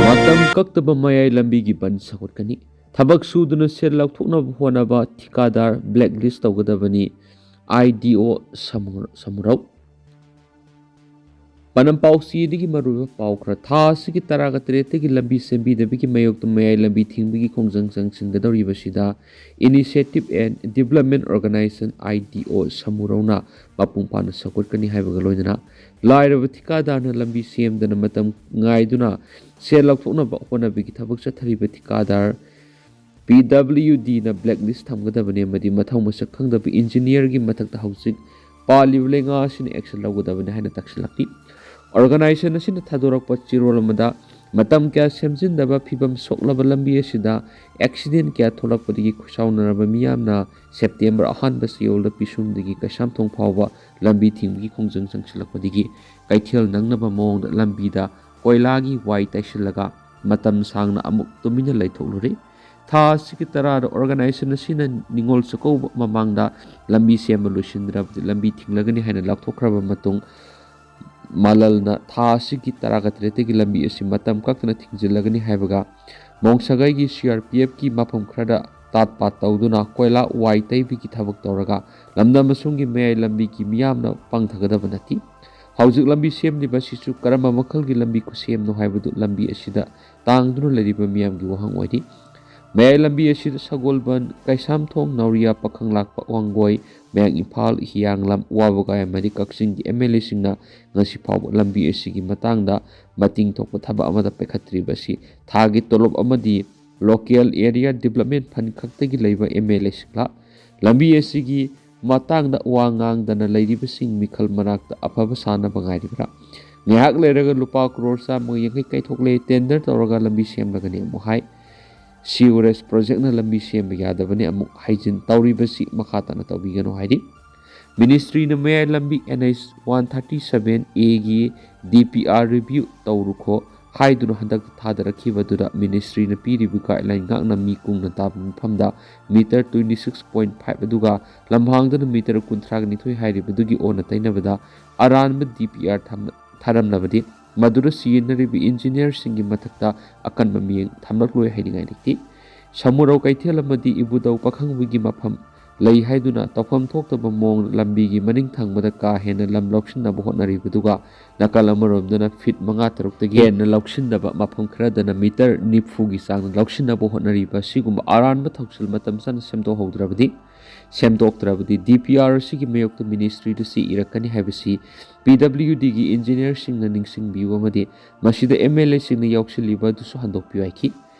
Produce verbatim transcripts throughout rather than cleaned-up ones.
ꯃꯇꯝ ꯀꯛꯇꯕ ꯃꯌꯥꯏ ꯂꯝꯕꯤꯒꯤ ꯕꯟ ꯁꯧꯒꯠꯀꯅꯤ꯫ ꯊꯕꯛ ꯁꯨꯗꯨꯅ ꯁꯦꯜ ꯂꯧꯊꯣꯛꯅꯕ ꯍꯣꯠꯅꯕ ꯊꯤꯀꯥꯗꯥꯔ blacklist ꯇꯧꯒꯗꯕꯅꯤ, IDO ꯁꯃꯨ-, ꯁꯃꯨꯔꯧ꯫ ꯄꯥꯎꯆꯦꯗꯒꯤ ꯃꯔꯨꯑꯣꯏꯕ ꯄꯥꯎ ꯈꯔ꯫ ꯊꯥ ꯑꯁꯤꯒꯤ ꯇꯔꯥꯒ ꯇꯔꯦꯠꯇꯒꯤ ꯂꯝꯕꯤ ꯁꯦꯝꯕꯤꯗꯕꯒꯤ ꯃꯥꯌꯣꯛꯇ ꯃꯌꯥꯏ ꯂꯝꯕꯤ ꯊꯤꯡꯕꯒꯤ ꯈꯣꯡꯖꯪ ꯆꯪꯁꯤꯟꯒꯗꯧꯔꯤꯕꯁꯤꯗ Initiative and Development Organization, IDO ꯁꯃꯨꯔꯧꯅ ꯃꯄꯨꯡ ꯐꯥꯅ ꯁꯧꯒꯠꯀꯅꯤ ꯍꯥꯏꯕꯒ ꯂꯣꯏꯅꯅ ꯂꯥꯏꯔꯕ ꯊꯤꯀꯥꯗꯥꯔꯅ ꯂꯝꯕꯤ ꯁꯦꯝꯗꯅ ꯃꯇꯝ ꯉꯥꯏꯗꯨꯅ ꯁꯦꯜ ꯂꯧꯊꯣꯛꯅꯕ ꯍꯣꯠꯅꯕꯒꯤ ꯊꯕꯛ ꯆꯠꯊꯔꯤꯕ ꯊꯤꯀꯥꯗꯥꯔ PWDꯅ blacklist ꯊꯝꯒꯗꯕꯅꯤ ꯑꯃꯗꯤ ꯃꯊꯧ ꯃꯁꯛ ꯈꯪꯗꯕ engineerꯒꯤ ꯃꯊꯛꯇ ꯍꯧꯖꯤꯛ ꯄꯥꯜꯂꯤꯕ ꯂꯩꯉꯥꯛ ꯑꯁꯤꯅ action ꯂꯧꯒꯗꯕꯅꯤ ꯍꯥꯏꯅ ꯇꯛꯁꯤꯜꯂꯛꯂꯤ꯫ Organization ꯑꯁꯤꯅ ꯊꯥꯗꯣꯔꯛꯄ ꯆꯦꯔꯣꯜ ꯑꯃꯗ ꯃꯇꯝ ꯀꯌꯥ ꯁꯦꯝꯖꯤꯟꯗꯕ ꯐꯤꯕꯝ ꯁꯣꯛꯂꯕ ꯂꯝꯕꯤ ꯑꯁꯤꯗ accident ꯀꯌꯥ ꯊꯣꯛꯂꯛꯄꯗꯒꯤ ꯈꯨꯁꯥꯎꯅꯔꯕ ꯃꯤꯌꯥꯝꯅ September ꯑꯍꯥꯟꯕ ꯆꯌꯣꯜꯗ ꯄꯤꯁꯨꯝꯗꯒꯤ ꯀꯩꯁꯥꯝꯊꯣꯡ ꯐꯥꯎꯕ ꯂꯝꯕꯤ ꯊꯤꯡꯕꯒꯤ ꯈꯣꯡꯖꯪ ꯆꯪꯁꯤꯜꯂꯛꯄꯗꯒꯤ ꯀꯩꯊꯦꯜ ꯅꯪꯅꯕ ꯃꯑꯣꯡꯗ ꯂꯝꯕꯤꯗ ꯀꯣꯏꯂꯥꯒꯤ ꯋꯥꯏ ꯇꯩꯁꯤꯜꯂꯒ ꯃꯇꯝ ꯁꯥꯡꯅ ꯑꯃꯨꯛ ꯇꯨꯃꯤꯟꯅ ꯂꯩꯊꯣꯛꯂꯨꯔꯦ꯫ ꯊꯥ ꯑꯁꯤꯒꯤ ꯇꯔꯥꯗ organization ꯑꯁꯤꯅ ꯅꯤꯉꯣꯜ ꯆꯥꯛꯀꯧꯕ ꯃꯃꯥꯡꯗ ꯂꯝꯕꯤ ꯁꯦꯝꯕ ꯂꯣꯏꯁꯤꯟꯗ꯭ꯔꯕꯗꯤ ꯂꯝꯕꯤ ꯊꯤꯡꯂꯒꯅꯤ ꯍꯥꯏꯅ ꯂꯥꯎꯊꯣꯛꯈ꯭ꯔꯕ ꯃꯇꯨꯡ, ꯃꯥꯂꯜꯅ ꯊꯥ ꯑꯁꯤꯒꯤ ꯇꯔꯥꯒ ꯇꯔꯦꯠꯇꯒꯤ ꯂꯝꯕꯤ ꯑꯁꯤ ꯃꯇꯝ ꯀꯛꯇꯅ ꯊꯤꯡꯖꯤꯜꯂꯒꯅꯤ ꯍꯥꯏꯕꯒ, ꯃꯣꯡꯁꯥꯒꯩꯒꯤ CRPFꯀꯤ ꯃꯐꯝ ꯈꯔꯗ ꯇꯥꯠ ꯄꯥꯠ ꯇꯧꯗꯨꯅ ꯀꯣꯏꯂꯥ ꯋꯥꯏ ꯇꯩꯕꯒꯤ ꯊꯕꯛ ꯇꯧꯔꯒ ꯂꯝꯗꯝ ꯑꯁꯣꯝꯒꯤ ꯃꯌꯥꯏ ꯂꯝꯕꯤꯒꯤ ꯃꯤꯌꯥꯝꯅ ꯄꯥꯡꯊꯒꯗꯕ ꯅꯠꯇꯦ꯫ ꯍꯧꯖꯤꯛ ꯂꯝꯕꯤ ꯁꯦꯝꯂꯤꯕ ꯑꯁꯤꯁꯨ ꯀꯔꯝꯕ ꯃꯈꯜꯒꯤ ꯂꯝꯕꯤ ꯈꯨꯁꯦꯝꯅꯣ ꯍꯥꯏꯕꯗꯨ ꯂꯝꯕꯤ ꯑꯁꯤꯗ ꯇꯥꯡꯗꯨꯅ ꯂꯩꯔꯤꯕ ꯃꯤꯌꯥꯝꯒꯤ ꯋꯥꯍꯪ ꯑꯣꯏꯔꯤ꯫ ꯃꯌꯥꯏ ꯂꯝꯕꯤ ꯑꯁꯤꯗ ꯁꯒꯣꯜꯕꯟ, ꯀꯩꯁꯥꯝꯊꯣꯡ, ꯅꯥꯎꯔꯤꯌꯥ, ꯄꯥꯈꯪꯂꯥꯛꯄ, ꯋꯥꯡꯒꯣꯏ, ꯃꯌꯥꯡ ꯏꯝꯐꯥꯜ, ꯍꯤꯌꯥꯡꯂꯝ, ꯋꯥꯕꯒꯥꯏ ꯑꯃꯗꯤ ꯀꯛꯆꯤꯡꯒꯤ MLAꯁꯤꯡꯅ ꯉꯁꯤ ꯐꯥꯎꯕ ꯂꯝꯕꯤ ꯑꯁꯤꯒꯤ ꯃꯇꯥꯡꯗ ꯃꯇꯤꯡ ꯊꯣꯛꯄ ꯊꯕꯛ ꯑꯃꯠꯇ ꯄꯥꯏꯈꯠꯇ꯭ꯔꯤꯕ ꯑꯁꯤ ꯊꯥꯒꯤ ꯇꯣꯂꯣꯞ ꯑꯃꯗꯤ Local Area Development Fund ꯈꯛꯇꯒꯤ ꯂꯩꯕ MLAꯁꯤꯡꯂ ꯂꯝꯕꯤ ꯑꯁꯤꯒꯤ ꯃꯇꯥꯡꯗ ꯋꯥ ꯉꯥꯡꯗꯅ ꯂꯩꯔꯤꯕꯁꯤꯡ ꯃꯤꯈꯜ ꯃꯅꯥꯛꯇ ꯑꯐꯕ ꯁꯥꯅꯕ ꯉꯥꯏꯔꯤꯕ꯭ꯔꯥ? ꯉꯥꯏꯍꯥꯛ ꯂꯩꯔꯒ ꯂꯨꯄꯥ ꯀ꯭ꯔꯣꯔ ꯆꯥꯝꯃꯒ ꯌꯥꯡꯈꯩ ꯀꯥꯏꯊꯣꯛꯂꯦ, tender ꯇꯧꯔꯒ ꯂꯝꯕꯤ ꯁꯦꯝꯂꯒꯅꯤ ꯑꯃꯨꯛ ꯍꯥꯏ꯫ Sewerage projectꯅ ꯂꯝꯕꯤ ꯁꯦꯝꯕ ꯌꯥꯗꯕꯅꯤ ꯑꯃꯨꯛ ꯍꯥꯏꯖꯤꯟ꯫ ꯇꯧꯔꯤꯕꯁꯤ ꯃꯈꯥ ꯇꯥꯅ ꯇꯧꯕꯤꯒꯅꯨ ꯍꯥꯏꯔꯤ꯫ Ministryꯅ ꯃꯌꯥꯏ ꯂꯝꯕꯤ NH one thirty seven Aꯒꯤ DPR review ꯇꯧꯔꯨꯈꯣ ꯍꯥꯏꯗꯨꯅ ꯍꯟꯗꯛꯇ ꯊꯥꯗꯔꯛꯈꯤꯕ ꯑꯗꯨꯗ ꯃꯤꯅꯤꯁꯇ꯭ꯔꯤꯅ ꯄꯤꯔꯤꯕ ꯒꯥꯏꯗꯂꯥꯏꯟ ꯉꯥꯛꯅ ꯃꯤ ꯀꯨꯡꯅ ꯇꯥꯕ ꯃꯐꯝꯗ metre twenty six point five ꯑꯗꯨꯒ ꯂꯝꯍꯥꯡꯗꯅ ꯃꯤꯇꯔ ꯀꯨꯟꯊ꯭ꯔꯥꯒ ꯅꯤꯊꯣꯏ ꯍꯥꯏꯔꯤꯕꯗꯨꯒꯤ ꯑꯣꯟꯅ ꯇꯩꯅꯕꯗ ꯑꯔꯥꯟꯕ ꯗꯤ ꯄꯤ ꯑꯥꯔ ꯊꯝ-, ꯊꯥꯔꯝꯂꯕꯗꯤ ꯃꯗꯨꯗ ꯁꯤꯖꯤꯟꯅꯔꯤꯕ ꯏꯟꯖꯤꯅꯤꯌꯔꯁꯤꯡꯒꯤ ꯃꯊꯛꯇ ꯑꯀꯟꯕ ꯃꯤꯠꯌꯦꯡ ꯊꯝꯂꯛꯂꯣꯏ ꯍꯥꯏꯅꯤꯡꯉꯥꯏ ꯂꯩꯇꯦ꯫ ꯁꯃꯨꯔꯧ ꯀꯩꯊꯦꯜ ꯑꯃꯗꯤ ꯏꯕꯨꯙꯧ ꯄꯥꯈꯪꯕꯒꯤ ꯃꯐꯝ ꯂꯩ ꯍꯥꯏꯗꯨꯅ ꯇꯧꯐꯝ ꯊꯣꯛꯇꯕ ꯃꯑꯣꯡꯗ ꯂꯝꯕꯤꯒꯤ ꯃꯅꯤꯡ ꯊꯪꯕꯗ ꯀꯥ ꯍꯦꯟꯅ ꯂꯝ ꯂꯧꯁꯤꯟꯅꯕ ꯍꯣꯠꯅꯔꯤꯕꯗꯨꯒ ꯅꯥꯀꯜ ꯑꯃꯔꯣꯝꯗꯅ ꯐꯤꯠ ꯃꯉꯥ ꯇꯔꯨꯛꯇꯒꯤ ꯍꯦꯟꯅ ꯂꯧꯁꯤꯟꯗꯕ, ꯃꯐꯝ ꯈꯔꯗꯅ ꯃꯤꯇꯔ ꯅꯤꯐꯨꯒꯤ ꯆꯥꯡ ꯂꯧꯁꯤꯟꯅꯕ ꯍꯣꯠꯅꯔꯤꯕ ꯑꯁꯤꯒꯨꯝꯕ ꯑꯔꯥꯟꯕ ꯊꯧꯁꯤꯜ ꯃꯇꯝ ꯆꯥꯅ ꯁꯦꯝꯗꯣꯛꯍꯧꯗ꯭ꯔꯕꯗꯤ, ꯁꯦꯝꯗꯣꯛꯇ꯭ꯔꯕꯗꯤ ꯗꯤ ꯄꯤ ꯑꯥꯔ ꯑꯁꯤꯒꯤ ꯃꯥꯌꯣꯛꯇ ꯃꯤꯅꯤꯁꯇ꯭ꯔꯤꯗ ꯆꯦ ꯏꯔꯛꯀꯅꯤ ꯍꯥꯏꯕꯁꯤ ꯄꯤ ꯗꯕ꯭ꯂꯤꯌꯨ ꯗꯤꯒꯤ ꯏꯟꯖꯤꯅꯤꯌꯔꯁꯤꯡꯅ ꯅꯤꯡꯁꯤꯡꯕꯤꯌꯨ ꯑꯃꯗꯤ ꯃꯁꯤꯗ ꯑꯦꯝ ꯑꯦꯜ ꯑꯦꯁꯤꯡꯅ ꯌꯥꯎꯁꯤꯜꯂꯤꯕ ꯑꯗꯨꯁꯨ ꯍꯟꯗꯣꯛꯄꯤꯌꯨ ꯍꯥꯏꯈꯤ꯫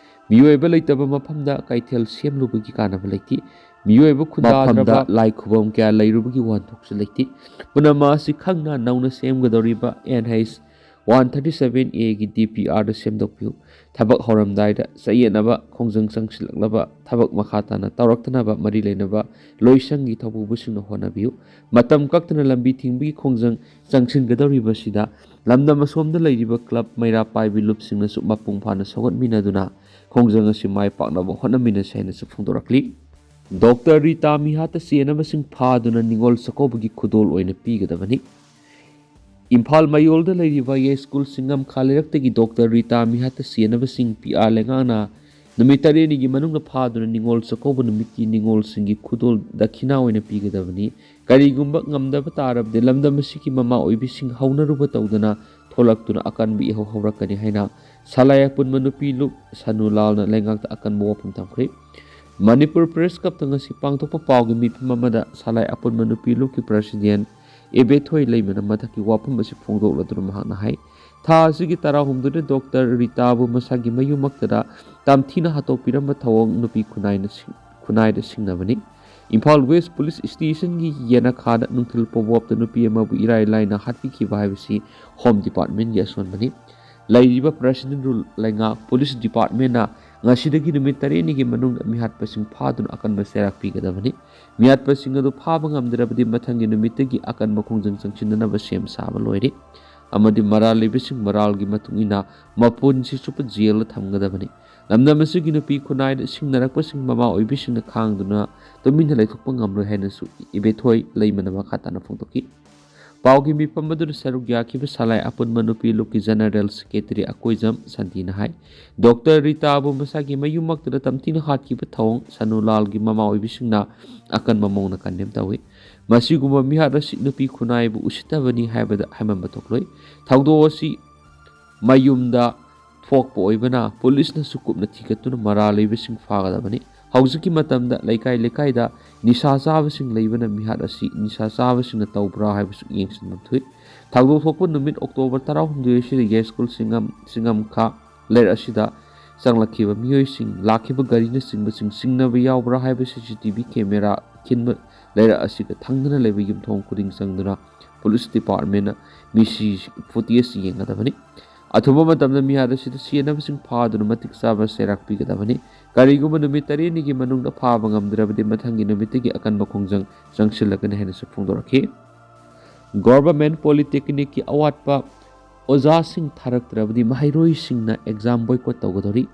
ꯃꯤꯑꯣꯏꯕ ꯂꯩꯇꯕ ꯃꯐꯝꯗ ꯀꯩꯊꯦꯜ ꯁꯦꯝꯂꯨꯕꯒꯤ ꯀꯥꯟꯅꯕ ꯂꯩꯇꯦ꯫ ꯃꯤꯑꯣꯏꯕ ꯈꯨꯟꯗꯥꯗ꯭ꯔꯕ ꯃꯐꯝꯗ ꯂꯥꯏ ꯈꯨꯕꯝ ꯀꯌꯥ ꯂꯩꯔꯨꯕꯒꯤ ꯋꯥꯍꯟꯊꯣꯛꯁꯨ ꯂꯩꯇꯦ꯫ ꯄꯨꯝꯅꯃꯛ ꯑꯁꯤ ꯈꯪꯅ ꯅꯧꯅ ꯁꯦꯝꯒꯗꯧꯔꯤꯕ N H one thirty seven ꯑꯦꯒꯤ ꯗꯤ ꯄꯤ ꯑꯥꯔꯗ ꯁꯦꯝꯗꯣꯛꯄꯤꯌꯨ꯫ ꯊꯕꯛ ꯍꯧꯔꯝꯗꯥꯏꯗ ꯆꯌꯦꯠꯅꯕ ꯈꯣꯡꯖꯪ ꯆꯪꯁꯤꯜꯂꯛꯂꯕ ꯊꯕꯛ ꯃꯈꯥ ꯇꯥꯅ ꯇꯧꯔꯛꯇꯅꯕ ꯃꯔꯤ ꯂꯩꯅꯕ ꯂꯣꯏꯁꯪꯒꯤ ꯊꯧꯄꯨꯕꯁꯤꯡꯅ ꯍꯣꯠꯅꯕꯤꯌꯨ꯫ ꯃꯇꯝ ꯀꯛꯇꯅ ꯂꯝꯕꯤ ꯊꯤꯡꯕꯒꯤ ꯈꯣꯡꯖꯪ ꯆꯪꯁꯤꯟꯒꯗꯧꯔꯤꯕꯁꯤꯗ ꯂꯝꯗꯝ ꯑꯁꯣꯝꯗ ꯂꯩꯔꯤꯕ ꯀ꯭ꯂꯕ, ꯃꯩꯔꯥ ꯄꯥꯏꯕꯤ ꯂꯨꯞꯁꯤꯡꯅꯁꯨ ꯃꯄꯨꯡ ꯐꯥꯅ ꯁꯧꯒꯠꯃꯤꯟꯅꯗꯨꯅ ꯈꯣꯡꯖꯪ ꯑꯁꯤ ꯃꯥꯏ ꯄꯥꯛꯅꯕ ꯍꯣꯠꯅꯃꯤꯟꯅꯁꯤ ꯍꯥꯏꯅꯁꯨ ꯐꯣꯡꯗꯣꯔꯛꯂꯤ꯫ ꯗꯣꯛꯇꯔ ꯔꯤꯇꯥ ꯃꯤꯍꯥꯠꯇ ꯆꯦꯟꯅꯕꯁꯤꯡ ꯐꯥꯗꯨꯅ ꯅꯤꯉꯣꯜ ꯆꯥꯛꯀꯧꯕꯒꯤ ꯈꯨꯗꯣꯜ ꯑꯣꯏꯅ ꯄꯤꯒꯗꯕꯅꯤ꯫ ꯏꯝꯐꯥꯜ ꯃꯌꯣꯜꯗ ꯂꯩꯔꯤꯕ ꯌꯥꯏꯁ꯭ꯀꯨꯜ ꯁꯤꯡꯉꯝꯈꯥ ꯂꯩꯔꯛꯇꯒꯤ ꯗꯣꯛꯇꯔ ꯔꯤꯇꯥ ꯃꯤꯍꯥꯠꯇ ꯆꯦꯟꯅꯕꯁꯤꯡ ꯄꯤ ꯑꯥꯔ ꯂꯩꯉꯥꯛꯅ ꯅꯨꯃꯤꯠ ꯇꯔꯦꯠꯅꯤꯒꯤ ꯃꯅꯨꯡꯗ ꯐꯥꯗꯨꯅ ꯅꯤꯉꯣꯜ ꯆꯥꯛꯀꯧꯕ ꯅꯨꯃꯤꯠꯀꯤ ꯅꯤꯉꯣꯜꯁꯤꯡꯒꯤ ꯈꯨꯗꯣꯜ ꯗꯈꯤꯅꯥ ꯑꯣꯏꯅ ꯄꯤꯒꯗꯕꯅꯤ꯫ ꯀꯔꯤꯒꯨꯝꯕ ꯉꯝꯗꯕ ꯇꯥꯔꯕꯗꯤ ꯂꯝꯗꯝ ꯑꯁꯤꯒꯤ ꯃꯃꯥ ꯑꯣꯏꯕꯤꯁꯤꯡ ꯍꯧꯅꯔꯨꯕ ꯇꯧꯗꯅ ꯊꯣꯛꯂꯛꯇꯨꯅ ꯑꯀꯟꯕ ꯏꯍꯧ ꯍꯧꯔꯛꯀꯅꯤ ꯍꯥꯏꯅ ꯁꯂꯥꯏ ꯑꯄꯨꯟꯕ ꯅꯨꯄꯤ ꯂꯨꯞ ꯁꯅꯨ ꯂꯥꯜꯅ ꯂꯩꯉꯥꯛꯇ ꯑꯀꯟꯕ ꯋꯥꯐꯝ ꯊꯝꯈ꯭ꯔꯦ꯫ ꯃꯅꯤꯄꯨꯔ ꯄ꯭ꯔꯦꯁ ꯀ꯭ꯂꯕꯇ ꯉꯁꯤ ꯄꯥꯡꯊꯣꯛꯄ ꯄꯥꯎꯒꯤ ꯃꯤꯐꯝ ꯑꯃꯗ ꯁꯂꯥꯏ ꯑꯄꯨꯟꯕ ꯅꯨꯄꯤ ꯂꯨꯞꯀꯤ ꯄ꯭ꯔꯁꯤꯗꯦꯟ ꯏꯕꯦꯊꯣꯏ ꯂꯩꯃꯅ ꯃꯊꯛꯀꯤ ꯋꯥꯐꯝ ꯑꯁꯤ ꯐꯣꯡꯗꯣꯛꯂꯗꯨꯅ ꯃꯍꯥꯛꯅ ꯍꯥꯏ, ꯊꯥ ꯑꯁꯤꯒꯤ ꯇꯔꯥꯍꯨꯝꯗꯣꯏꯗ ꯗꯣꯛꯇꯔ ꯔꯤꯇꯥꯕꯨ ꯃꯁꯥꯒꯤ ꯃꯌꯨꯝꯃꯛꯇꯗ ꯇꯝꯊꯤꯅ ꯍꯥꯠꯇꯣꯛꯄꯤꯔꯝꯕ ꯊꯧꯑꯣꯡ ꯅꯨꯄꯤ ꯈꯨꯟꯅꯥꯏꯅ ꯁꯤꯡ-, ꯈꯨꯟꯅꯥꯏꯗ ꯁꯤꯡꯅꯕꯅꯤ꯫ ꯏꯝꯐꯥꯜ ꯋꯦꯁ ꯄꯨꯂꯤꯁ ꯁ꯭ꯇꯦꯁꯟꯒꯤ ꯌꯦꯅꯈꯥꯗ ꯅꯨꯡꯊꯤꯜ ꯄꯣꯕꯣꯞꯇ ꯅꯨꯄꯤ ꯑꯃꯕꯨ ꯏꯔꯥꯏ ꯂꯥꯏꯅ ꯍꯥꯠꯄꯤꯈꯤꯕ ꯍꯥꯏꯕꯁꯤ ꯍꯣꯝ ꯗꯤꯄꯥꯔꯠꯃꯦꯟꯒꯤ ꯑꯁꯣꯟꯕꯅꯤ꯫ ꯂꯩꯔꯤꯕ ꯄ꯭ꯔꯁꯤꯗꯦꯟ ꯔꯨꯜ ꯂꯩꯉꯥꯛ ꯄꯨꯂꯤꯁ ꯗꯤꯄꯥꯔꯠꯃꯦꯟꯅ ꯉꯁꯤꯗꯒꯤ ꯅꯨꯃꯤꯠ ꯇꯔꯦꯠꯅꯤꯒꯤ ꯃꯅꯨꯡꯗ ꯃꯤꯍꯥꯠꯄꯁꯤꯡ ꯐꯥꯗꯨꯅ ꯑꯀꯟꯕ ꯆꯩꯔꯥꯛ ꯄꯤꯒꯗꯕꯅꯤ꯫ ꯃꯤꯍꯥꯠꯄꯁꯤꯡ ꯑꯗꯨ ꯐꯥꯕ ꯉꯝꯗ꯭ꯔꯕꯗꯤ ꯃꯊꯪꯒꯤ ꯅꯨꯃꯤꯠꯇꯒꯤ ꯑꯀꯟꯕ ꯈꯣꯡꯖꯪ ꯆꯪꯁꯤꯟꯅꯅꯕ ꯁꯦꯝ ꯁꯥꯕ ꯂꯣꯏꯔꯦ꯫ ꯑꯃꯗꯤ ꯃꯔꯥꯜ ꯂꯩꯕꯁꯤꯡ ꯃꯔꯥꯜꯒꯤ ꯃꯇꯨꯡ ꯏꯟꯅ ꯃꯄꯨꯟꯁꯤ ꯆꯨꯞꯄ ꯖꯦꯜꯗ ꯊꯝꯒꯗꯕꯅꯤ꯫ ꯂꯝꯗꯝ ꯑꯁꯤꯒꯤ ꯅꯨꯄꯤ ꯈꯨꯟꯅꯥꯏꯗ ꯁꯤꯡꯅꯔꯛꯄꯁꯤꯡ ꯃꯃꯥ ꯑꯣꯏꯕꯤꯁꯤꯡꯅ ꯈꯥꯡꯗꯨꯅ ꯇꯨꯃꯤꯟꯅ ꯂꯩꯊꯣꯛꯄ ꯉꯝꯂꯣꯏ ꯍꯥꯏꯅꯁꯨ ꯏꯕꯦꯊꯣꯏ ꯂꯩꯃꯅ ꯃꯈꯥ ꯇꯥꯅ ꯐꯣꯡꯗꯣꯛꯈꯤ꯫ ꯄꯥꯎꯒꯤ ꯃꯤꯐꯝ ꯑꯗꯨꯗ ꯁꯔꯨꯛ ꯌꯥꯈꯤꯕ ꯁꯂꯥꯏ ꯑꯄꯨꯟꯕ ꯅꯨꯄꯤ ꯂꯨꯞꯀꯤ ꯖꯦꯅꯔꯦꯜ ꯁꯦꯀ꯭ꯔꯦꯇꯔꯤ ꯑꯀꯣꯏꯖꯝ ꯁꯥꯟꯇꯤꯅ ꯍꯥꯏ, ꯗꯣꯛꯇꯔ ꯔꯤꯇꯥꯕꯨ ꯃꯁꯥꯒꯤ ꯃꯌꯨꯝꯃꯛꯇꯗ ꯇꯝꯊꯤꯅ ꯍꯥꯠꯈꯤꯕ ꯊꯧꯑꯣꯡ ꯁꯅꯨꯂꯥꯜꯒꯤ ꯃꯃꯥ ꯑꯣꯏꯕꯤꯁꯤꯡꯅ ꯑꯀꯟꯕ ꯃꯑꯣꯡꯗ ꯀꯟꯗꯦꯝ ꯇꯧꯏ꯫ ꯃꯁꯤꯒꯨꯝꯕ ꯃꯤꯍꯥꯠ ꯑꯁꯤ ꯅꯨꯄꯤ ꯈꯨꯟꯅꯥꯏꯕꯨ ꯎꯁꯤꯠꯇꯕꯅꯤ ꯍꯥꯏꯕꯗ ꯍꯥꯏꯃꯟꯕ ꯊꯣꯛꯂꯣꯏ꯫ ꯊꯧꯗꯣꯛ ꯑꯁꯤ ꯃꯌꯨꯝꯗ ꯊꯣꯛꯄ ꯑꯣꯏꯕꯅ ꯄꯨꯂꯤꯁꯅꯁꯨ ꯀꯨꯞꯅ ꯊꯤꯒꯠꯇꯨꯅ ꯃꯔꯥꯜ ꯂꯩꯕꯁꯤꯡ ꯐꯥꯒꯗꯕꯅꯤ꯫ ꯍꯧꯖꯤꯛꯀꯤ ꯃꯇꯝꯗ ꯂꯩꯀꯥꯏ ꯂꯩꯀꯥꯏꯗ ꯅꯤꯁꯥ ꯆꯥꯕꯁꯤꯡ ꯂꯩꯕꯅ ꯃꯤꯍꯥꯠ ꯑꯁꯤ ꯅꯤꯁꯥ ꯆꯥꯕꯁꯤꯡꯅ ꯇꯧꯕ꯭ꯔꯥ ꯍꯥꯏꯕꯁꯨ ꯌꯦꯡꯁꯤꯟꯐꯝ ꯊꯣꯛꯏ꯫ ꯊꯧꯗꯣꯛ ꯊꯣꯛꯄ ꯅꯨꯃꯤꯠ ꯑꯣꯛꯇꯣꯕꯔ ꯇꯔꯥꯍꯨꯝꯗꯣꯏ ꯑꯁꯤꯗ ꯌꯥꯏꯁ꯭ꯀꯨꯜ ꯁꯤꯡꯉꯝ, ꯁꯤꯡꯉꯝꯈꯥ ꯂꯩꯔꯛ ꯑꯁꯤꯗ ꯆꯪꯂꯛꯈꯤꯕ ꯃꯤꯑꯣꯏꯁꯤꯡ, ꯂꯥꯛꯈꯤꯕ ꯒꯥꯔꯤꯅꯆꯤꯡꯕꯁꯤꯡ ꯁꯤꯡꯅꯕ ꯌꯥꯎꯕ꯭ꯔꯥ ꯍꯥꯏꯕ ꯁꯤ ꯁꯤ ꯇꯤ ꯚꯤ ꯀꯦꯃꯦꯔꯥ ꯈꯤꯟꯕ ꯂꯩꯔꯛ ꯑꯁꯤꯒ ꯊꯪꯅꯅ ꯂꯩꯕ ꯌꯨꯝꯊꯣꯡ ꯈꯨꯗꯤꯡ ꯆꯪꯗꯨꯅ ꯄꯨꯂꯤꯁ ꯗꯤꯄꯥꯔꯠꯃꯦꯟꯅ ꯃꯤꯁꯤ ꯐꯨꯇꯦꯖ ꯌꯦꯡꯒꯗꯕꯅꯤ꯫ ꯑꯊꯨꯕ ꯃꯇꯝꯗ ꯃꯤꯍꯥꯠ ꯑꯁꯤꯗ ꯁꯤꯖꯤꯟꯅꯕꯁꯤꯡ ꯐꯥꯗꯨꯅ ꯃꯇꯤꯛ ꯆꯥꯕ ꯆꯩꯔꯥꯛ ꯄꯤꯒꯗꯕꯅꯤ꯫ ꯀꯔꯤꯒꯨꯝꯕ ꯅꯨꯃꯤꯠ ꯇꯔꯦꯠꯅꯤꯒꯤ ꯃꯅꯨꯡꯗ ꯐꯥꯕ ꯉꯝꯗ꯭ꯔꯕꯗꯤ ꯃꯊꯪꯒꯤ ꯅꯨꯃꯤꯠꯇꯒꯤ ꯑꯀꯟꯕ ꯈꯣꯡꯖꯪ ꯆꯪꯁꯤꯜꯂꯒꯅꯤ ꯍꯥꯏꯅꯁꯨ ꯐꯣꯡꯗꯣꯔꯛꯈꯤ꯫ ꯒꯣꯚꯔꯟꯃꯦꯟꯠ ꯄꯣꯂꯤꯇꯦꯛꯅꯤꯛꯀꯤ ꯑꯋꯥꯠꯄ ꯑꯣꯖꯥꯁꯤꯡ ꯊꯥꯔꯛꯇ꯭ꯔꯕꯗꯤ ꯃꯍꯩꯔꯣꯏꯁꯤꯡꯅ ꯑꯦꯛꯖꯥꯝ ꯕꯣꯏꯀꯣꯠ ꯇꯧꯒꯗꯧꯔꯤ꯫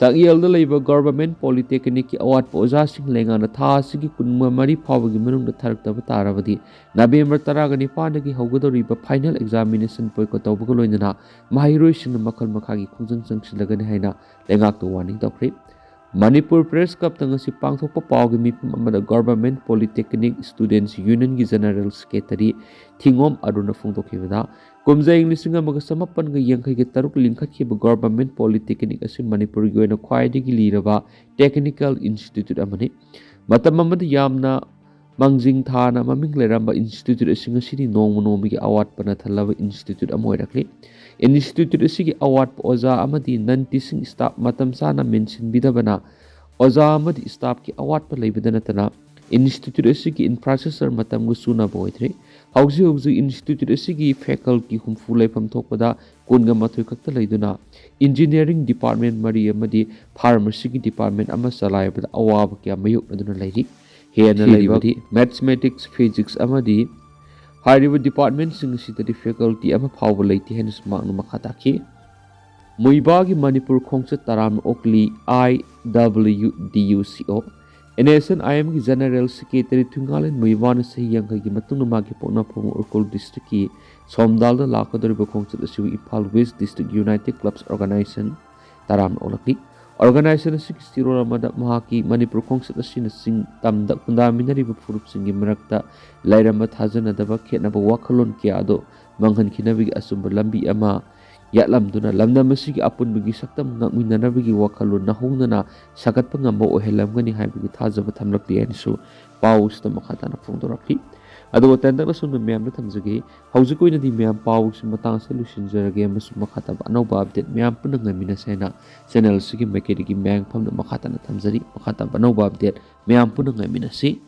ꯇꯥꯛꯌꯦꯜꯗ ꯂꯩꯕ ꯒꯣꯚꯔꯟꯃꯦꯟꯠ ꯄꯣꯂꯤꯇꯦꯛꯅꯤꯛꯀꯤ ꯑꯋꯥꯠꯄ ꯑꯣꯖꯥꯁꯤꯡ ꯂꯩꯉꯥꯛꯅ ꯊꯥ ꯑꯁꯤꯒꯤ ꯀꯨꯟꯃꯔꯤ ꯐꯥꯎꯕꯒꯤ ꯃꯅꯨꯡꯗ ꯊꯥꯔꯛꯇꯕ ꯇꯥꯔꯕꯗꯤ ꯅꯕꯦꯝꯕꯔ ꯇꯔꯥꯒ ꯅꯤꯄꯥꯟꯗꯒꯤ ꯍꯧꯒꯗꯧꯔꯤꯕ ꯐꯥꯏꯅꯦꯜ ꯑꯦꯛꯖꯥꯃꯤꯅꯦꯁꯟ ꯕꯣꯏꯀꯣꯠ ꯇꯧꯕꯒ ꯂꯣꯏꯅꯅ ꯃꯍꯩꯔꯣꯏꯁꯤꯡꯅ ꯃꯈꯜ ꯃꯈꯥꯒꯤ ꯈꯣꯡꯖꯪ ꯆꯪꯁꯤꯜꯂꯒꯅꯤ ꯍꯥꯏꯅ ꯂꯩꯉꯥꯛꯇ ꯋꯥꯔꯅꯤꯡ ꯇꯧꯈ꯭ꯔꯦ꯫ ꯃꯅꯤꯄꯨꯔ ꯄ꯭ꯔꯦꯁ ꯀ꯭ꯂꯕꯇ ꯉꯁꯤ ꯄꯥꯡꯊꯣꯛꯄ ꯄꯥꯎꯒꯤ ꯃꯤꯐꯝ ꯑꯃꯗ ꯒꯣꯚꯔꯟꯃꯦꯟꯠ ꯄꯣꯂꯤꯇꯦꯛꯅꯤꯛ ꯁ꯭ꯇꯨꯗꯦꯟꯠꯁ ꯌꯨꯅꯤꯌꯟꯒꯤ ꯖꯦꯅꯔꯦꯜ ꯁꯦꯀ꯭ꯔꯦꯇꯔꯤ ꯊꯤꯉꯣꯝ ꯑꯔꯨꯟꯅ ꯐꯣꯡꯗꯣꯛꯈꯤꯕꯗ, ꯀꯨꯝꯖꯥ ꯏꯪ ꯂꯤꯁꯤꯡ ꯑꯃꯒ ꯆꯃꯥꯄꯟꯒ ꯌꯥꯡꯈꯩꯒ ꯇꯔꯨꯛ ꯂꯤꯡꯈꯠꯈꯤꯕ ꯒꯣꯚꯔꯟꯃꯦꯟꯠ ꯄꯣꯂꯤꯇꯦꯛꯅꯤꯛ ꯑꯁꯤ ꯃꯅꯤꯄꯨꯔꯒꯤ ꯑꯣꯏꯅ ꯈ꯭ꯋꯥꯏꯗꯒꯤ ꯂꯤꯔꯕ ꯇꯦꯛꯅꯤꯀꯦꯜ ꯏꯟꯁꯇꯤꯇ꯭ꯌꯨꯠ ꯑꯃꯅꯤ꯫ ꯃꯇꯝ ꯑꯃꯗ ꯌꯥꯝꯅ ꯃꯥꯡꯖꯤꯜ ꯊꯥꯅ ꯃꯃꯤꯡ ꯂꯩꯔꯝꯕ ꯏꯟꯁꯇꯤꯇ꯭ꯌꯨꯠ ꯑꯁꯤ ꯉꯁꯤꯗꯤ ꯅꯣꯡꯃ ꯅꯣꯡꯃꯒꯤ ꯑꯋꯥꯠꯄꯅ ꯊꯜꯂꯕ ꯏꯟꯁꯇꯤꯇ꯭ꯌꯨꯠ ꯑꯃ ꯑꯣꯏꯔꯛꯂꯤ꯫ ꯏꯟꯁꯇꯤꯇ꯭ꯌꯨꯠ ꯑꯁꯤꯒꯤ ꯑꯋꯥꯠꯄ ꯑꯣꯖꯥ ꯑꯃꯗꯤ ꯅꯟ ꯇꯤꯆꯤꯡ ꯁ꯭ꯇꯥꯐ ꯃꯇꯝ ꯆꯥꯅ ꯃꯦꯟꯁꯤꯟꯕꯤꯗꯕꯅ ꯑꯣꯖꯥ ꯑꯃꯗꯤ ꯁ꯭ꯇꯥꯐꯀꯤ ꯑꯋꯥꯠꯄ ꯂꯩꯕꯗ ꯅꯠꯇꯅ ꯏꯟꯁꯇꯤꯇ꯭ꯌꯨꯠ ꯑꯁꯤꯒꯤ ꯏꯟꯐ꯭ꯔꯥꯁ꯭ꯇ꯭ꯔꯛꯆꯔ ꯃꯇꯝꯒ ꯆꯨꯅꯕ ꯑꯣꯏꯗ꯭ꯔꯤ꯫ ꯍꯧꯖꯤꯛ ꯍꯧꯖꯤꯛ ꯏꯟꯁꯇꯤꯇ꯭ꯌꯨꯠ ꯑꯁꯤꯒꯤ ꯐꯦꯀꯜꯇꯤ ꯍꯨꯝꯐꯨ ꯂꯩꯐꯝ ꯊꯣꯛꯄꯗ ꯀꯨꯟꯒ ꯃꯥꯊꯣꯏ ꯈꯛꯇ ꯂꯩꯗꯨꯅ ꯏꯟꯖꯤꯅꯤꯌꯥꯔꯤꯡ ꯗꯤꯄꯥꯔꯠꯃꯦꯟꯠ ꯃꯔꯤ ꯑꯃꯗꯤ ꯐꯥꯔꯃꯥꯁꯤꯒꯤ ꯗꯤꯄꯥꯔꯠꯃꯦꯟꯠ ꯑꯃ ꯆꯂꯥꯏꯕꯗ ꯑꯋꯥꯕ ꯀꯌꯥ ꯃꯥꯌꯣꯛꯅꯗꯨꯅ ꯂꯩꯔꯤ꯫ ꯍꯦꯟꯅ ꯊꯤꯔꯤꯕꯗꯤ ꯂꯩꯕꯗꯤ ꯃꯦꯊꯃꯦꯇꯤꯛꯁ, ꯐꯤꯖꯤꯛꯁ ꯑꯃꯗꯤ ꯍꯥꯏꯔꯤꯕ ꯗꯤꯄꯥꯔꯠꯃꯦꯟꯁꯤꯡ ꯑꯁꯤꯗꯗꯤ ꯐꯦꯀꯜꯇꯤ ꯑꯃ ꯐꯥꯎꯕ ꯂꯩꯇꯦ ꯍꯥꯏꯅꯁꯨ ꯃꯍꯥꯛꯅ ꯃꯈꯥ ꯇꯥꯈꯤ꯫ ꯃꯨꯏꯕꯥꯒꯤ ꯃꯅꯤꯄꯨꯔ ꯈꯣꯡꯆꯠ ꯇꯔꯥꯝꯅ ꯑꯣꯛꯂꯤ, I W D U C O꯫ N S N I M ꯒꯤ ꯖꯦꯅꯔꯦꯜ ꯁꯦꯀ꯭ꯔꯦꯇꯔꯤ ꯊꯨꯡꯒꯥꯂꯦꯟ ꯃꯨꯏꯕꯥꯅ ꯆꯍꯤ ꯌꯥꯡꯈꯩꯒꯤ ꯃꯇꯨꯡꯗ ꯃꯥꯒꯤ ꯄꯣꯛꯅꯐꯝ ꯎꯔꯈꯨꯜ ꯗꯤꯁꯇ꯭ꯔꯤꯛꯀꯤ ꯁꯣꯝꯗꯥꯜꯗ ꯂꯥꯛꯀꯗꯧꯔꯤꯕ ꯈꯣꯡꯆꯠ ꯑꯁꯤꯕꯨ Imphal west district united clubs organisation ꯇꯔꯥꯝꯅ ꯑꯣꯛꯂꯛꯂꯤ꯫ ꯑꯣꯔꯒꯅꯥꯏꯖꯦꯁꯟ ꯑꯁꯤꯒꯤ ꯆꯦꯔꯣꯜ ꯑꯃꯗ ꯃꯍꯥꯛꯀꯤ ꯃꯅꯤꯄꯨꯔ ꯈꯣꯡꯆꯠ ꯑꯁꯤꯅ ꯆꯤꯡ ꯇꯝꯗ ꯈꯨꯟꯗꯥꯃꯤꯟꯅꯔꯤꯕ ꯐꯨꯔꯨꯞꯁꯤꯡꯒꯤ ꯃꯔꯛꯇ ꯂꯩꯔꯝꯕ ꯊꯥꯖꯅꯗꯕ ꯈꯦꯠꯅꯕ ꯋꯥꯈꯜꯂꯣꯟ ꯀꯌꯥ ꯑꯗꯨ ꯃꯥꯡꯍꯟꯈꯤꯅꯕꯒꯤ ꯑꯆꯨꯝꯕ ꯂꯝꯕꯤ ꯑꯃ ꯌꯥꯠꯂꯝꯗꯨꯅ ꯂꯝꯗꯝ ꯑꯁꯤꯒꯤ ꯑꯄꯨꯟꯕꯒꯤ ꯁꯛꯇꯝ ꯉꯥꯛꯃꯤꯟꯅꯅꯕꯒꯤ ꯋꯥꯈꯜꯂꯣꯟ ꯅꯧꯍꯧꯅꯅ ꯁꯥꯒꯠꯄ ꯉꯝꯕ ꯑꯣꯏꯍꯜꯂꯝꯒꯅꯤ ꯍꯥꯏꯕꯒꯤ ꯊꯥꯖꯕ ꯊꯝꯂꯛꯂꯤ ꯍꯥꯏꯅꯁꯨ ꯄꯥꯎ ꯑꯁꯤꯗ ꯃꯈꯥ ꯇꯥꯅ ꯐꯣꯡꯗꯣꯔꯛꯂꯤ꯫ ꯑꯗꯨꯒ ꯇꯦꯟꯇꯛꯅ ꯁꯣꯝꯗ ꯃꯌꯥꯝꯗ ꯊꯝꯖꯒꯦ, ꯍꯧꯖꯤꯛꯀꯤ ꯑꯣꯏꯅꯗꯤ ꯃꯌꯥꯝ ꯄꯥꯎꯁꯤ ꯃꯇꯥꯡ ꯑꯁꯤꯗ ꯂꯣꯏꯁꯤꯟꯖꯔꯒꯦ ꯑꯃꯁꯨꯡ ꯃꯈꯥ ꯇꯥꯕ ꯑꯅꯧꯕ ꯑꯞꯗꯦꯠ ꯃꯌꯥꯝ ꯄꯨꯟꯅ ꯉꯥꯏꯃꯤꯟꯅꯁꯦ ꯍꯥꯏꯅ ꯆꯦꯅꯦꯜ ꯑꯁꯤꯒꯤ ꯃꯥꯏꯀꯩꯗꯒꯤ ꯃꯌꯥꯝ ꯐꯝꯅ ꯃꯈꯥ ꯇꯥꯅ ꯊꯝꯖꯔꯤ꯫ ꯃꯈꯥ ꯇꯥꯕ ꯑꯅꯧꯕ ꯑꯞꯗꯦꯠ ꯃꯌꯥꯝ ꯄꯨꯟꯅ ꯉꯥꯏꯃꯤꯟꯅꯁꯤ꯫